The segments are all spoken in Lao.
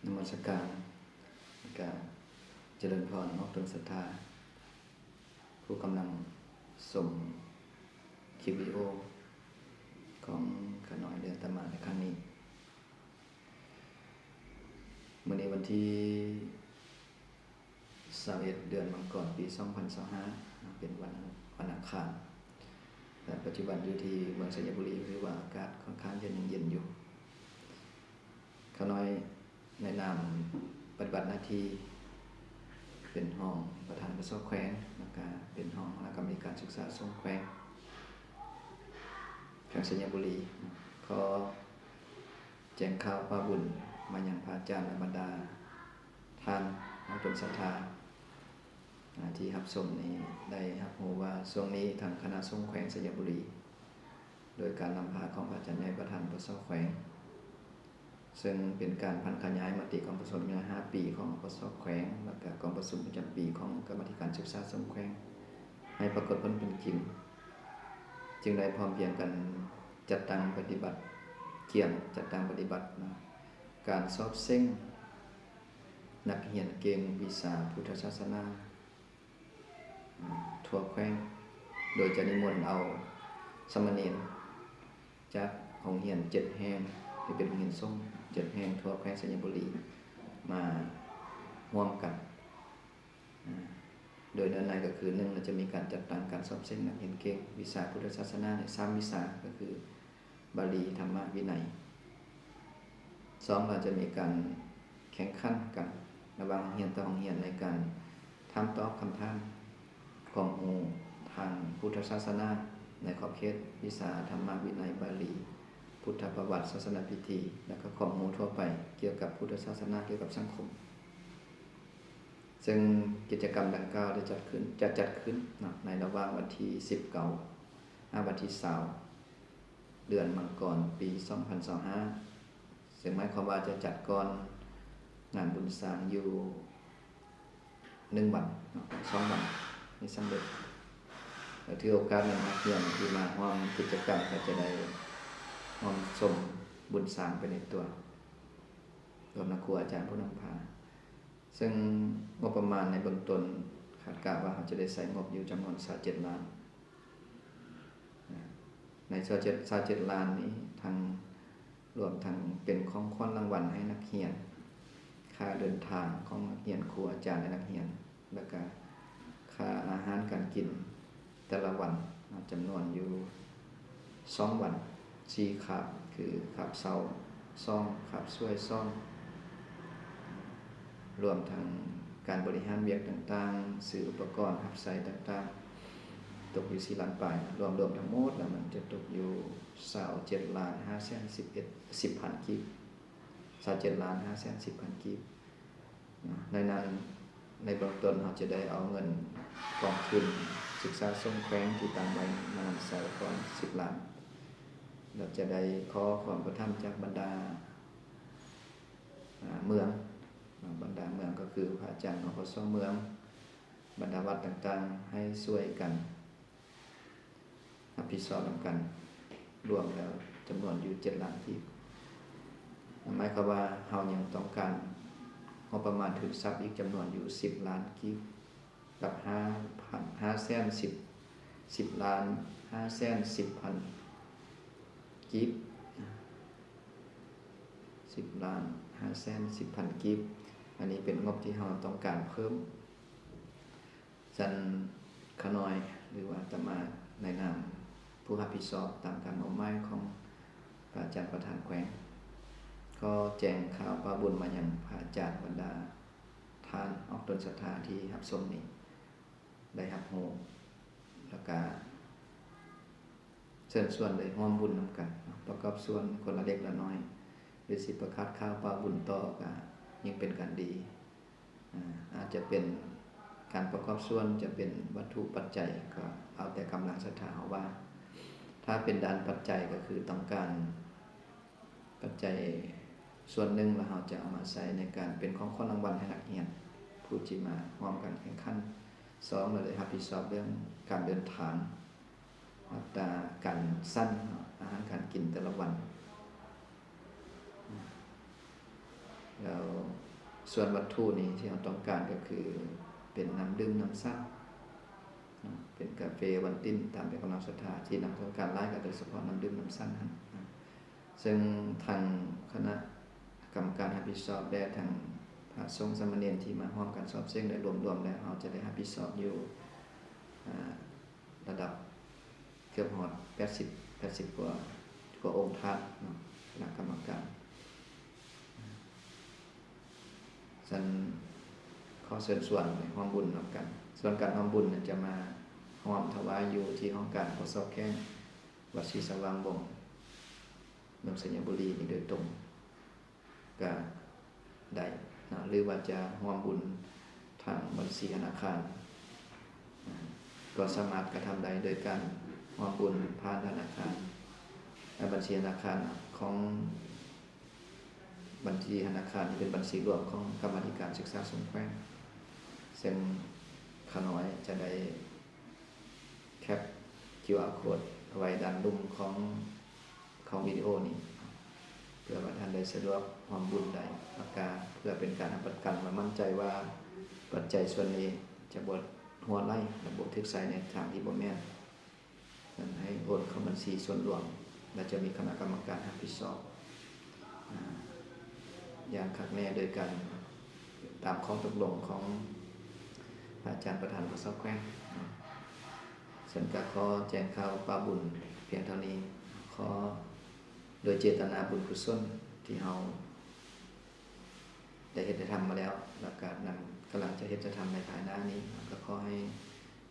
ນະມັດສະການ ແລະກະຈະເລີນພອນອອກຕົນສັດທາ ຜູ້ກຳລັງຊົມຄລິບວິດີໂອຂອງຂ້ານ້ອຍ ຫຼື ອາດຕະມາໃນຄັ້ງນີ້. ມື້ນີ້ວັນທີຊາວເອັດ ເດືອນມັງກອນ ປີສອງພັນຊາວຫ້າ ເປັນວັນ ວັນອັງຄານ ແລະ ປັດຈຸບັນຢູ່ທີ່ເມືອງໄຊຍະບູລີ ຖືວ່າອາກາດຂ້ອນຂ້າງຈະຍັງເຢັນຢູ່. ຂ້ານ້ອຍໃນນາມປະຕິບັດໜ້າທີ່ເປັນຮອງປະທານ ປຊ ແຂວງ ແລ້ວກະເປັນຮອງຄະນະກຳມະທິການສຶກສາສົງແຂວງ ແຂວງໄຊຍະບູລີ ຂໍແຈ້ງຂ່າວພາບຸນມາຍັງພະອາຈານ ແລະ ບັນດາທ່ານອອກຕົນສັດທາ ອາ ທີ່ຮັບຊົມນີ້ໄດ້ຮັບຮູ້ວ່າ ຊ່ວງນີ້ທາງຄະນະສົງແຂວງໄຊຍະບູລີ ໂດຍການນຳພາຂອງພະອາຈານໃຫຍ່ປະທານ ປຊ ແຂວງ ເຊິ່ງເປັນການຜັນຂະຫຍາຍມະຕິກອງປະຊຸມໃນຫ້າປີຂອງ ປຊ ແຂວງ ແລ້ວກະກອງປະຊຸມປະຈຳປີຂອງກຳມາທິການສຶກສາສົງແຂວງ ໃຫ້ປາກົດຜົນເປັນຈິງ, ຈຶ່ງໄດ້ພ້ອມພຽງກັນຈັດຕັ້ງປະຕິບັດ, ກຽມຈັດຕັ້ງປະຕິບັດ ນະ ການສອບເສັງນັກຮຽນເກັ່ງວິຊາພຸດທະສາສະໜາ ທົ່ວແຂວງ ໂດຍຈະນິມົນເອົາສາມະເນນຈາກໂຮງຮຽນເຈັດແຫ່ງ ທີ່ເປັນໂຮງຮຽນສົງເຈັດແຫ່ງທົ່ວແຂວງໄຊຍະບູລີ ມາຮ່ວມກັນ ໂດຍເນື້ອໃນກໍຄື ໜຶ່ງ ຈະມີການຈັດຕັ້ງການສອບເສັງນັກຮຽນເກັ່ງວິຊາພຸດທະສາສະໜາໃນສາມວິຊາ ກໍຄື ບາລີ ທຳມະ ວິໄນ. ສອງ ລະຈະມີການແຂ່ງຂັນກັນລະຫວ່າງໂຮງຮຽນຕໍ່ໂຮງຮຽນ ໃນການຖາມຕອບຄຳຖາມຄວາມຮູ້ທາງພຸດທະສາສະໜາ ໃນຂອບເຂດວິຊາທຳມະ ວິໄນ, ບາລີ, ພຸດທະປະຫວັດ, ສາສະໜາພິທີ ແລະ ກະຄວາມຮູ້ທົ່ວໄປກ່ຽວກັບພຸດທະສາສະໜາ, ກ່ຽວກັບສັງຄົມ. ເຊິ່ງກິດຈະກຳດັ່ງກ່າວໄດ້ຈັດຂຶ້ນ, ຈະຈັດຂຶ້ນເນາະ ໃນລະຫວ່າງວັນທີສິບເກົ້າ ຫາວັນທີຊາວ ເດືອນມັງກອນ ປີສອງພັນຊາວຫ້າ ເຊິ່ງໝາຍຄວາມວ່າຈະຈັດກ່ອນງານບຸນຊ້າງຢູ່ໜຶ່ງວັນເນາະ ສອງວັນໃຫ້ສຳເລັດ. ແລະ ຖືໂອກາດນັ້ນ ນັກຮຽນທີ່ມາຮ່ວມກິດຈະກຳກໍຈະໄດ້ຮ່ວມຊົມບຸນຊ້າງໄປໃນຕົວ ລວມທັງຄູອາຈານຜູ້ນຳພາ. ເຊິ່ງງົບປະມານໃນເບື້ອງຕົ້ນ ຄາດກະວ່າເຮົາຈະໄດ້ໃຊ້ງົບຢູ່ຈຳນວນຊາວເຈັດລ້ານ. ໃນຊາວເຈັດ ຊາວເຈັດລ້ານນີ້ ທັງ ລວມທັງເປັນຂອງຂວັນລາງວັນໃຫ້ນັກຮຽນ, ຄ່າເດີນທາງຂອງນັກຮຽນ, ຄູອາຈານ ແລະ ນັກຮຽນ, ແລ້ວກະຄ່າອາຫານການກິນແຕ່ລະວັນ ຈຳນວນຢູ່ສອງວັນ ສີ່ຄາບ ຄືຄາບເຊົ້າສອງ ຄາບສວຍສອງ ລວມທັງການບໍລິຫານວຽກຕ່າງໆ, ຊື້ອຸປະກອນຮັບໃຊ້ຕ່າງໆ ຕົກຢູ່ສີ່ລ້ານປາຍ. ລວມ ລວມທັງໝົດແລ້ວ ມັນຈະຕົກຢູ່ຊາວເຈັດລ້ານຫ້າແສນສິບເອັດ ສິບພັນກີບ, ຊາວເຈັດລ້ານຫ້າແສນສິບພັນກີບ. ໃນນັ້ນ ໃນເບື້ອງຕົ້ນເຮົາຈະໄດ້ເອົາເງິນກອງທຶນສຶກສາສົງແຂວງທີ່ຕັ້ງໄວ້ມານຳໃຊ້ກ່ອນສິບລ້ານ ແລ້ວຈະໄດ້ຂໍຄວາມອຸປະຖຳຈາກບັນດາ ອາ ເມືອງເນາະ, ບັນດາເມືອງກໍຄືພະອາຈານ ອພສ ເມືອງ, ບັນດາວັດຕ່າງໆ ໃຫ້ຊ່ວຍກັນ ຮັບຜິດຊອບນຳກັນ ລວມແລ້ວຈຳນວນຢູ່ເຈັດລ້ານກີບ. ໝາຍຄວາມວ່າເຮົາຍັງຕ້ອງການງົບປະມານທຶນຊັບອີກຈຳນວນຢູ່ສິບລ້ານກີບ ກັບຫ້າພັນ ຫ້າແສນສິບ ສິບລ້ານຫ້າແສນສິບພັນກີບ, ສິບລ້ານຫ້າແສນສິບພັນກີບ. ອັນນີ້ເປັນງົບທີ່ເຮົາຕ້ອງການເພີ່ມ. ຊັ້ນຂ້ານ້ອຍ ຫຼືວ່າອາດຕະມາ ໃນນາມຜູ້ຮັບຜິດຊອບຕາມການມອບໝາຍຂອງພະອາຈານປະທານແຂວງ ຂໍແຈ້ງຂ່າວພາບຸນມາຍັງພະອາຈານ ບັນດາທ່ານອອກຕົນສັດທາທີ່ຮັບຊົມນີ້ ໄດ້ຮັບຮູ້ ແລ້ວກະເຊີນຊວນໄດ້ຮ່ວມບຸນນຳກັນເນາະ, ປະກອບສ່ວນຄົນລະເລັກລະນ້ອຍ ຫຼືຊິປະກາດຂ່າວປ່າວບຸນຕໍ່ ກະຍິ່ງເປັນການດີ. ອາ ອາດຈະເປັນການປະກອບສ່ວນ ຈະເປັນວັດຖຸປັດໄຈ ກໍເອົາແຕ່ກຳລັງສັດທາເຮົາວ່າ. ຖ້າເປັນດ້ານປັດໄຈ ກໍຄືຕ້ອງການປັດໄຈສ່ວນໜຶ່ງ ແລ້ວເຮົາຈະເອົາມາໃຊ້ໃນການເປັນຂອງຂວັນລາງວັນໃຫ້ນັກຮຽນ ຜູ້ທີ່ມາຮ່ວມການແຂ່ງຂັນ. ສອງ ລະໄດ້ຮັບຜິດຊອບເລື່ອງການເດີນທາງ ອັດຕາການສັນເນາະ ອາຫານການກິນແຕ່ລະວັນ ແລ້ວ ສ່ວນວັດຖຸນີ້ທີ່ເຮົາຕ້ອງການກໍຄືເປັນນ້ຳດື່ມນ້ຳສັດເນາະ ເປັນກາເຟ ວັນຕິນ ຕາມແຕ່ກຳລັງສັດທາ ທີ່ນັກຕ້ອງການຫຼາຍກໍໂດຍສະເພາະນ້ຳດື່ມນ້ຳສັດຫັ້ນເນາະ ເຊິ່ງທາງຄະນະກຳມະການຮັບຜິດຊອບ ແລະ ທັງພະສົງສາມະເນນທີ່ມາຮ່ວມກັນສອບເສັງ ໄດ້ລວມໆແລ້ວ ເຮົາຈະໄດ້ຮັບຜິດຊອບຢູ່ ອາ ລະດັບເກືອບຮອດແປດສິບ ແປດສິບກວ່າ ກວ່າອົງທາດເນາະ ຄະນະກຳມະການ. ຊັ້ນຂໍເຊີນຊວນໄປຮ່ວມບຸນນຳກັນ. ສ່ວນການຮ່ວມບຸນນັ້ນຈະມາຮ່ວມຖວາຍຢູ່ທີ່ຫ້ອງການ ປກສ ແຂວງ ວັດສີສະຫວ່າງວົງ ເມືອງໄຊຍະບູລີນີ້ໂດຍຕົງ ກະໄດ້ເນາະ ຫຼືວ່າຈະຮ່ວມບຸນທາງບັນຊີທະນາຄານ ກໍສາມາດກະທຳໄດ້ໂດຍການຮ່ວມບຸນຜ່ານທະນາຄານ ແລະ ບັນຊີທະນາຄານຂອງ ບັນຊີທະນາຄານທີ່ເປັນບັນຊີລວມຂອງກຳມາທິການສຶກສາສົງແຂວງ ເຊິ່ງຂ້ານ້ອຍຈະໄດ້ ແຄັບຄິວອາໂຄດໄວ້ດ້ານລຸ່ມຂອງ ຂອງວິດີໂອນີ້ ເພື່ອວ່າທ່ານໄດ້ສະດວກຮ່ວມບຸນໄດ້ ແລ້ວກະເພື່ອເປັນການຮັບປະກັນວ່າໝັ້ນໃຈວ່າປັດໄຈສ່ວນນີ້ຈະບໍ່ຮົ່ວໄຫຼ ແລະ ບໍ່ຖືກໃຊ້ໃນທາງທີ່ບໍ່ແມ່ນ ນັ້ນໃຫ້ໂອນເຂົ້າບັນຊີສ່ວນລວມ ແລະ ຈະມີຄະນະກຳມະການຮັບຜິດຊອບ ອາ ຢ່າງຄັກແນ່ ໂດຍການຕາມຂໍ້ຕົກລົງຂອງພະອາຈານປະທານ ປກສ ແຂວງເນາະ. ຊັ້ນກະຂໍແຈ້ງຂ່າວປ້າບຸນພຽງເທົ່ານີ້. ຂໍໂດຍເຈດຕະນາບຸນກຸສົນທີ່ເຮົາໄດ້ເຮັດໄດ້ທຳມາແລ້ວ ແລ້ວກະນຳ ກຳລັງຈະເຮັດຈະທຳໃນພາຍໜ້ານີ້ ກະຂໍໃຫ້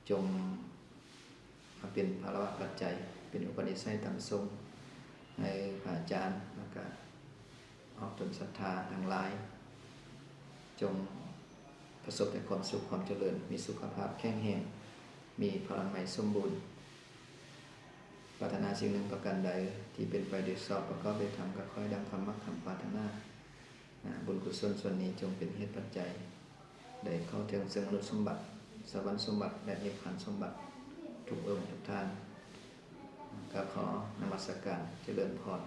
ຈົ່ງ ມາເປັນພາລະວະປັດໄຈ ເປັນອຸປະນິໄສຕຳສົ່ງໃຫ້ພະອາຈານ ແລ້ວກະອອກຕົນສັດທາທັງຫຼາຍ ຈົ່ງປະສົບແຕ່ຄວາມສຸກຄວາມຈະເລີນ ມີສຸຂະພາບແຂງແຮງ ມີພະລານາໄມສົມບູນ. ປາດຖະໜາສິ່ງໜຶ່ງປະການໃດທີ່ເປັນໄປໂດຍຊອບປະກອບດ້ວຍທຳ ກໍຂໍໃຫ້ດັ່ງຄຳມັກຄຳປາດຖະໜາ. ອາ ບຸນກຸສົນສ່ວນນີ້ຈົ່ງເປັນເຫດປັດໄຈ ໄດ້ເຂົ້າເຖິງເຊິ່ງມະນຸດສົມບັດ, ສະຫວັນສົມບັດ ແລະ ນິບພານສົມບັດ ທຸກອົງທຸກທ່ານ. ກໍຂໍນະມັດສະການ ຈະເລີນພອນ.